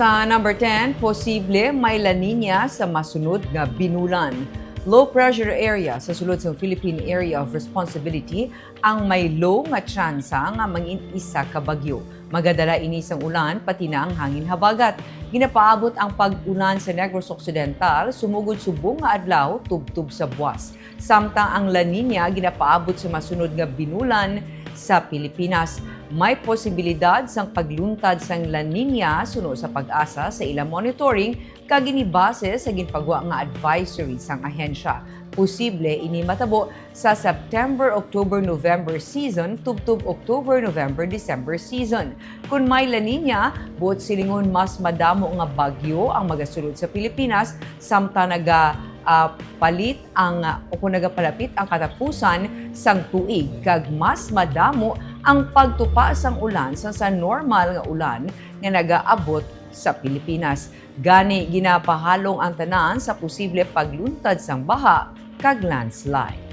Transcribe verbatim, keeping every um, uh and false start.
Sa number ten, posible may La Niña sa masunod nga binulan. Low pressure area sa sulod sang Philippine Area of Responsibility ang may low nga tsansa nga mangin isa ka bagyo. Magadala ini sang ulan pati na ang hangin habagat. Ginapaabot ang pag-ulan sa Negros Occidental sumugod subong nga adlaw tubtob sa buwas. Samtang ang La Niña ginapaabot sa masunod nga binulan sa Pilipinas. May posibilidad sang pagluntad sang La Niña suno sa PAGASA sa ila monitoring kag ini base sa ginpagwa nga advisory sang ahensya. Posible ini matabo sa September, October, November season tubtob October, November, December season. Kon may La Niña, buot silingon mas madamo nga bagyo ang magasulod sa Pilipinas samtang naga ah, palit ang o kung nagapalapit ang katapusan sang tuig kag mas madamo ang pagtupa sang ulan sa, sa normal nga ulan nga nagaabot sa Pilipinas. Gani, ginapahalong ang tanan sa posible pagluntad sang baha kag landslide.